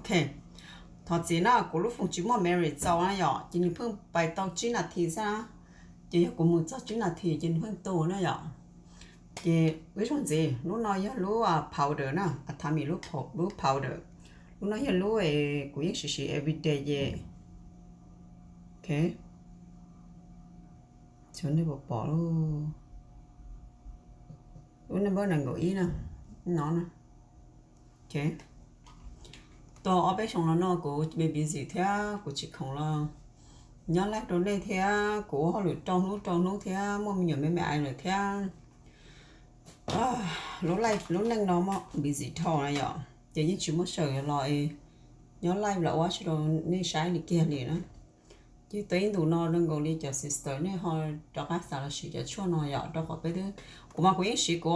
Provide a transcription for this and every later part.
Ok, thov txim na, kuv lub foos tsis muaj memory txaus na yom, ces nws pheej pais tau tsib nas this xwb na. Ces yog kuv mus txog tsib nas this ces nws pheej tu na yom. Ces ib zaug ntxiv, lub no yog lub powder na, Atomy lub, lub powder. Lub no yog lub kuv yeej siv siv everyday ces, ok, xyov nej puas pom lub, lub number nees nkaum ib na, no na. Ok, tau ob peb xyoo los no kuv busy thiab kuv tsis khoom los nyob live rau nej thiab, kuv ua hauj lwm rau hnub rau hnub thiab muaj me nyuam me me aiv lawm thiab. Lub life lub neej no muaj busy dhau na yom, ces yeej tsis muaj sij hawm los nyob live los ua tsis rau nej saib li kiag li na. Ces tau ib ntus no zoo nkaus li cov sister nej ho rov qab xav los siv cov tshuaj no yom, rau qhov peb twb, kuv mas kuv yeej siv kuv,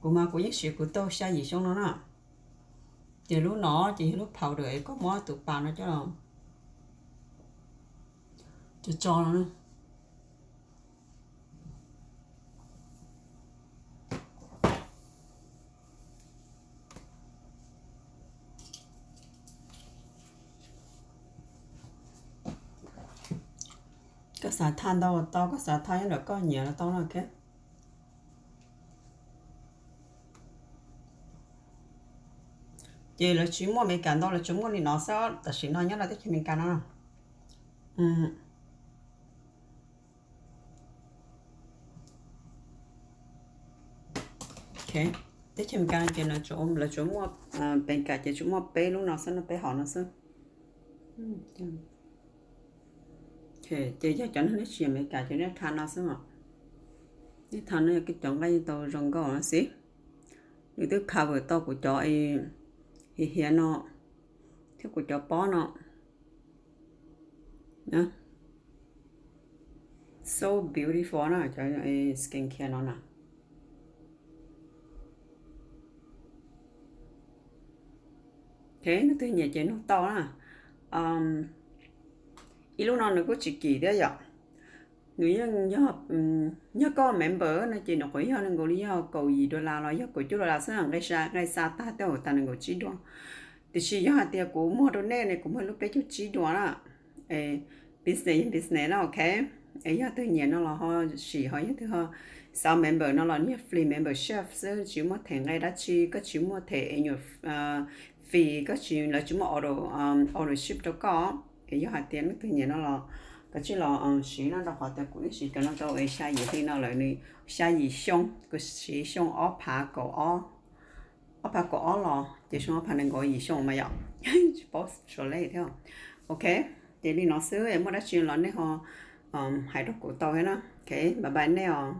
kuv mas kuv yeej siv kuv tau xya yim xyoo no na. Ces lub no ces yog lub powder es koj muab tus pas no coj los tso tso no na. Koj xav tha ntau los tau, koj xav tha nyob ntawm koj nyiam los tau no. Ces lawv tsis muaj Amelikas ntau, lawv tsuas muaj li no xwb tam sim no nyob rau teb chaws Amelikas no. Teb chaws Amelikas no ces lawv tsuas muaj, Amelikas ces tsuas muaj peb lub no xwb no, peb hom no xwb. Ces yog cov neeg nej tsis Amelikas ces nej tha no xwb os. Nej tha no yog koj cov nqaij yeej tau zoo nkauj no xwb. Nws twb cover tau kuv cov hiav hiav no thiab kuv cov pob no. So beautiful na, cov skin care no na. Ok, leej twg nyiam ces nug tau na. Ib lub no nws kuj tsis kim thiab yom. Nws yeej yog, yog koj member no ces nws qhuav yog nees nkaus li yog kaum yim dollar los yog kaum cuaj dollar xwb, nqe xa, nqe xa tag tej zaum tas nees nkaum tsib dollar. Tiam sis yog hais tias kuv muag rau nej ne, kuv muag lub peb caug tsib dollar na. Business yeej business na, ok. Es yog twg nyiam no los ho sim, ho yog twg ho xav member no los yog free membership xwb, tsis muaj them nqe dab tsi, koj tsis muaj them annual fee, koj tsis, lawv tsis muaj auto, auto ship rau koj. Es yog hais tias leej twg nyiam no los kav tsij los siv no, rau qhov tias kuv twb siv cov no tau xya yim hli no lawm, nws xya yim xyoo, kuv siv xyoo ob phav kaum ob, ob phav kaum ob los ces xyoo ob phav nees nkaum yim xyoo mas yom. Tsis paub suav lej thiab. Ok, ces li no xwb, muaj dab tsi los nej ho hais rau kuv tau thiab na. Ok, bye bye nej os.